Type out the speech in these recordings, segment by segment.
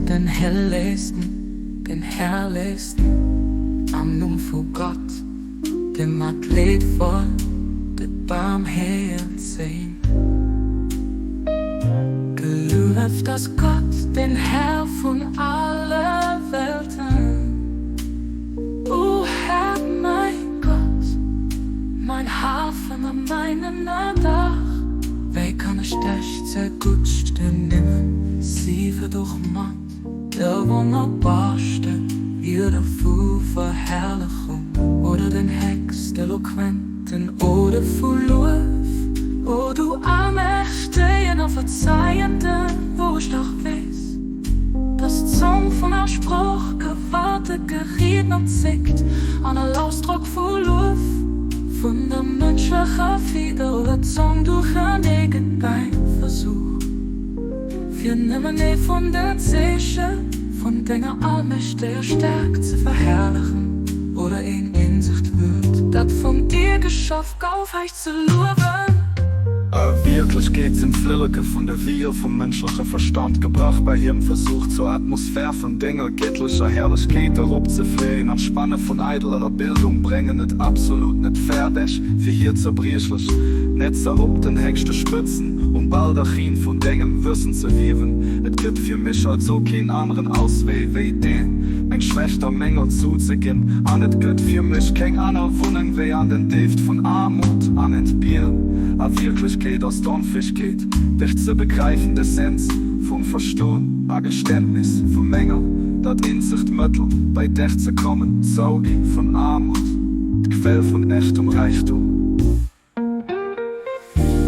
Den Hellegsten, den Herrlichsten, am Numm vu Gott, dem mat leedvoll de Barmhäerz sinn. Gelueft ass Gott, den Herr vun alle Welten, o Här, mäi Gott, mäin Hafen a mäin Ënnerdach. Wéi kann ech dech ze guttsten nimmen, sief et och mat der wonnerbarste Wierder vu Verherrlechung oder den héchst eloquenten Ode vu Luef? O du Allmächtegen a Verzeienden, wou ech dach weess, dass d'Zong vun all Sprooch gewaltege Riedner zéckt an all Ausdrock vu Luef vun der mënschlecher Fieder oder Zong duerch en eegent Bein Versuch, fir nëmmen ee vun den Zeeche vun denger allmächteger Stärkt ze verherrlechen oder een eenzegt Wuert, dat vun dir geschaf gouf, héich ze luewen. A Wierklechkeet sinn d'Flilleke vun de Wier vum mënschleche Verstand gebrach bei hirem Versuch, zur Atmosphär vun denger gettlecher Herrlechkeet eropzefléien, an d'Spanne vun eideler Bildung bréngen et absolut net fäerdeg, fir hir zerbriechlech Netzer op den héchste Spëtzen um Baldachin vun dengem Wëssen ze wiewen. Et gëtt fir mech also keen aneren Auswee wéi deen, meng Schwächt a Mängel zuzeginn, an et gëtt fir mech keng aner Wunneng wéi an den Déift vun Aarmut an Entbieren. A Wierklechkeet ass d'Onfäegkeet, dech ze begräifen, d'Essenz vum Verstoen a Geständnis vu menger, dat eenzegt Mëttel, bei dech ze kommen, d'Zougi vun Aarmut, d'Quell vun echtem Räichtum.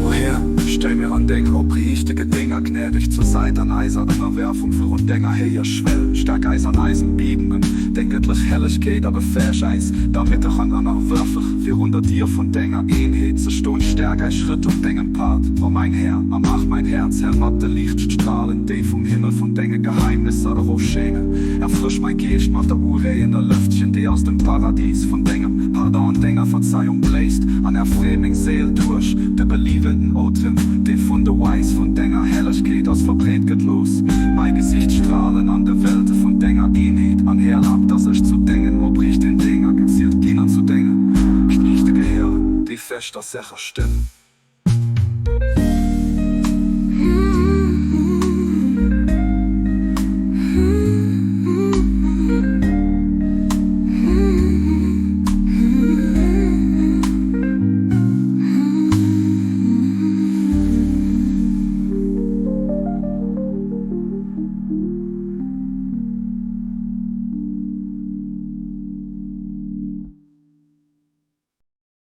O Här, stéi mir an denger opriichtege Dénger gnädeg zur Sait an eiser Ënnerwerfung virun denger héijer Schwell. Staark eis an eisen Biedungen deng gëttlech Hellegkeet a befäeg äis, dermitter an ënnerwërfeg virun der Dier vun denger Eenheet ze stoen. Staark eis Schrëtt op dengem Pad, o mäin Här, a maach mäin Häerz hell mat de Liichtstralen, déi vum Himmel vun denge Geheimnisser erofschéinen. Erfrësch mäi Geescht mat der ureeënder Lëftchen, déi aus dem Paradis vun dengem Pardon an denger Verzeihung bléist, an erfree meng Séil duerch de beliewenden Otem, dee vun de Weis vun denger Hellegkeet aus verbreet gëtt. Looss mäi Gesicht stralen an de Welte vun denger Eenheet, an erlab, dass ech zu dengen opriichten Dénger gezielt ginn an zu denge Kniechte gehéieren, déi fest a sécher stinn.